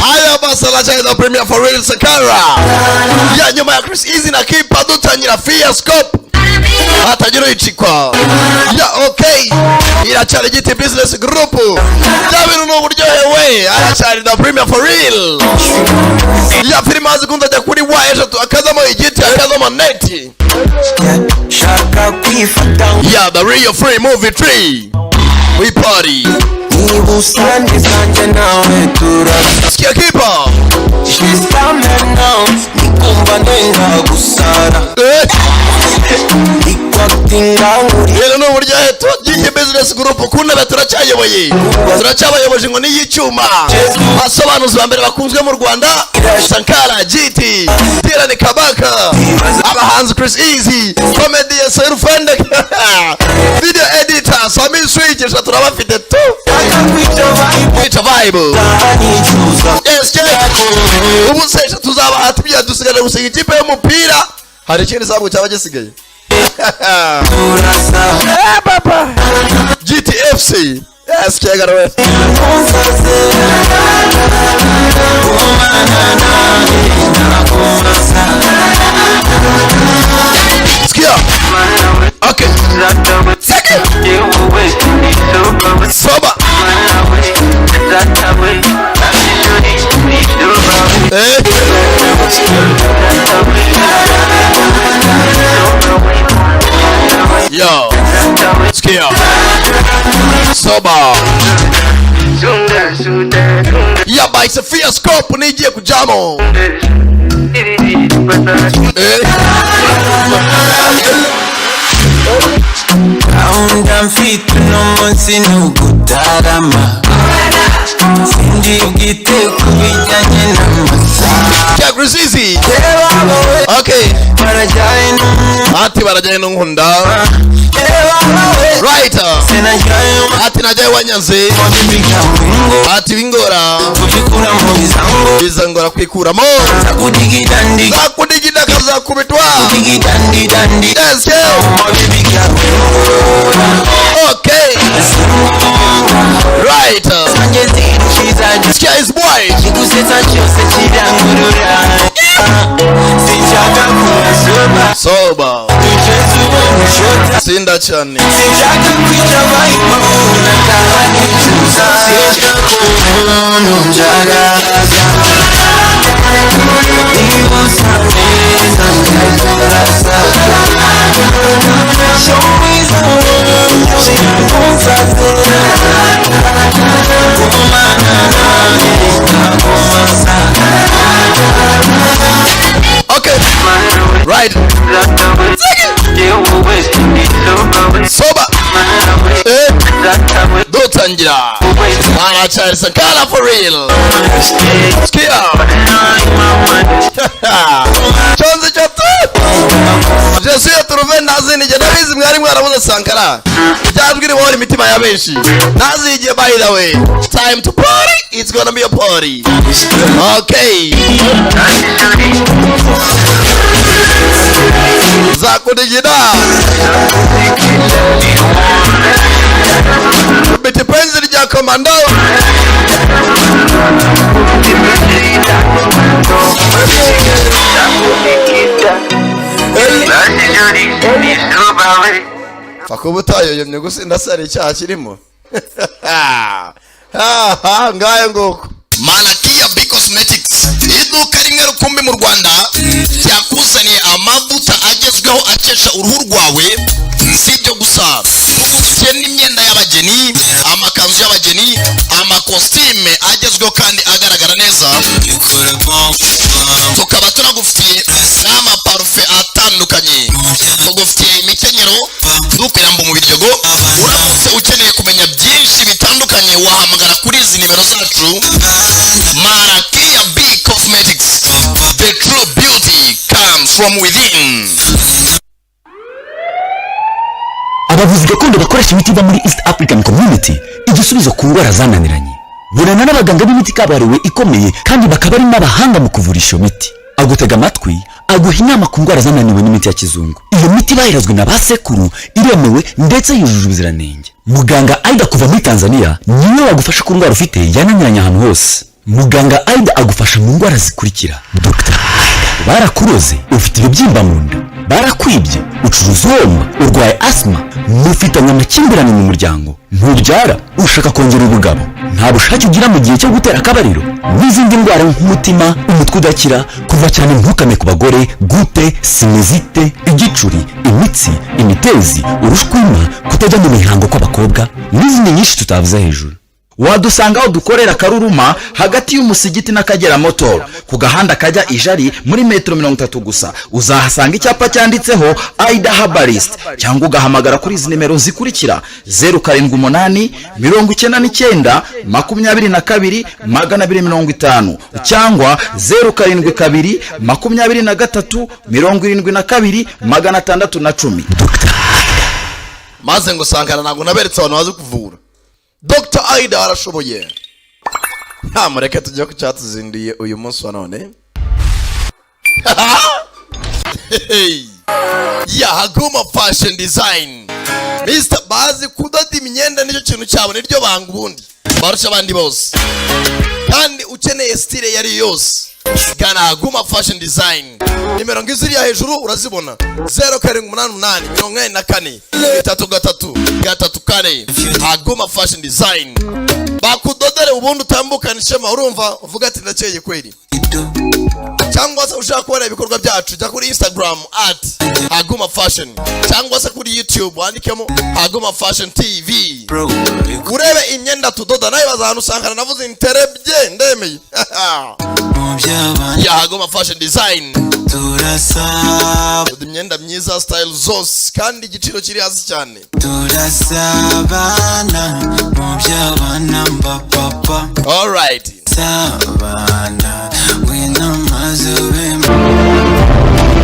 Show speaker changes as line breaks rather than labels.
Haya basi, anacheza Premier for real Sankara ya nyuma ya Chris Easy na Kipa, dutangira Fear Scope hatagira uyicikwa ya. Okay, iracyari Giti Business Group, bya bintu ni uburyohe we. Aracyari the Premier for real ya filime zikunda ajya kuri wa eshatu akazamo igiti akazamo neti.
Shaka kwifata.
Ya the real free movie tree, we party.
Niba usa neza, nawe turasa.
Sikia Kipa.
She's coming now, nikumva ndenga gusara. Ikwatinga nkuri.
Rero ni uburyohe tu. Giti Business Group ku ntebe, turacyayoboye, turacyabayoboje ngo y'icyuma. Asobanuzi ba mbere bakunzwe mu Rwanda: Sankara, GT, Tirani Kabaka, abahanzi Chris Easy, comedy Serufende, video editor Sami Switch. Turabafite tu kwica vibe.
Nicuza.
Yes, yes. Ubu se tuzaba tubya dusigaje gusiga ikipe y'umupira, hari ikindi sabwo cyaba gisigaye?
Turasa.
GTFC, yes, kegara we.
Umfase umana nawe nakumasa.
Sikia, okay, second soba. Yo, sikia, soba ya by Sofia Scope nigiye kujamo.
Gahunda mfite uno munsi ni ugutarama, sindi bwite ku bijyanye n'amasaha.
Cya Rusizi.
Reba wowe.
Okay.
Barajyanye n'umuntu.
Ati barajyanye n'unkunda.
Reba wowe.
Right.
Sinajyaye.
Ati najyaye wanyanze.
Ngo.
Ati bingora.
Kubikura mu bizango.
Bizangora kwikuramo.
Zakudigidandi.
Zakudigida kazakubitwa.
Digidandi dandi.
Yes. Okay, right.
Zanjye zirushiza.
Sikia is boy.
Kigusetsa cyose kirangurura, sinshaka kuba sober.
Soba.
Duceze ubushota.
Sinda cyane.
Sinshaka kwica vibe, nataha nicuza, sinshaka umuntu njagaza. Niba usa neza njagaza. Show me some umfate kumana nawe nakumasa.
Okay, right, soba. Dutangira aracyari Sankara for real. Sikia cyonze cyo tu Jesu turuve ntazinige. Ndabizi mwari mwarabuze Sankara, ryajwi ribohora imitima ya benshi ntazigiye. By the way, time to party, it's gonna be a party. Okay, zakudigida biti penzi rya komando. Pfa kuba utayoyomye gusa ndasara icyaha kirimo. Ha, ngayo nguko. Malakia B Cosmetics, iduka rimwe rukumbi mu Rwanda ryakuzaniye amavuta agezweho akesha uruhu rwawe. Si ibyo gusa, tugufitiye n'imyenda y'abageni, amakanzu y'abageni, amakositime agezweho kandi agaragara neza. Tukaba tunagufitiye n'amaparufe atandukanye, tugufitiye imikenyero dukorera mu Biryogo. Uramutse ukeneye kumenya byinshi bitandukanye, wahamagara kuri izi nimero zacu. Marakia B Cosmetics, the true beauty comes from within.
Abavuzi gakondo bakoresha imiti iva muri East African Community, igisubizo ku ndwara zananiranye. Bonana n'abaganga b'imiti kabuhariwe ikomeye, kandi bakaba ari n'abahanga mu kuvurisha iyo miti. Agutega amatwi. Aguha inama ku ndwara zananiwe n'imiti ya kizungu. Iyo miti bayirazwe na ba sekuru, iremewe ndetse yujuje ubuziranenge. Muganga Aida kuva muri Tanzania niwe wagufasha ku ndwara ufite yananiranye ahantu hose. Muganga Aida agufasha mu ndwara zikurikira: Dr Aida, barakuroze, ufite ibibyimba mu nda, barakwibye, ucuruza uhomba, urwaye asima, mufitanye amakimbirane mu muryango, ntubyara, ushaka kongera ubugabo, nta bushake ugira mu gihe cyo gutera akabariro, n'izindi ndwara nk'umutima, umutwe udakira, kuva cyane ntukame ku bagore, goutte, sinusite, igicuri, imitsi, imitezi, urushwima, kutajya mu mihango kw'abakobwa, n'izindi nyinshi tutavuze hejuru.
Wadusanga aho dukorera Karuruma, hagati y'umusigiti n'Akagera Motor, ku gahanda kajya Ijari, muri metero 30 gusa. Uzahasanga icyapa cyanditseho Aida Herbalist, cyangwa ugahamagara kuri izi nimero zikurikira: 0789922250, cyangwa 0722372610.
Maze ngo Sankara, ntabwo naberetse abantu bazi kuvura. Dr Aida arashoboye. Nta mureke tujya ku cyatuzinduye uyu munsi wa none. Hey. Ya Haguma Fashion Design, Mr bazi kudoda imyenda, nicyo kintu cyabo, niryo banga ubundi barusha abandi bose. Kandi ukeneye style iyo ari yo yose, gana Haguma Fashion Design. Nimero ngiziriya hejuru urazibona: 0788843334. Haguma Fashion Design bakudodere, ubundi utambukana ishema. Urumva uvuga ati: "Ndakeye kweli." Cyangwa se ushaka kubona ibikorwa byacu, jya kuri Instagram @HagumaFashion, cyangwa se kuri YouTube wandikemo Haguma Fashion TV, urebe imyenda tudoda. Nawe baza ahantu usanga navuze interebye, ndemeye. Ya Haguma Fashion Design
Turasaba.
Doda imyenda myiza, style zose, kandi igiciro kiri hasi cyane.
Turasabana mu by'abana mba papa.
Alright.
Sabana.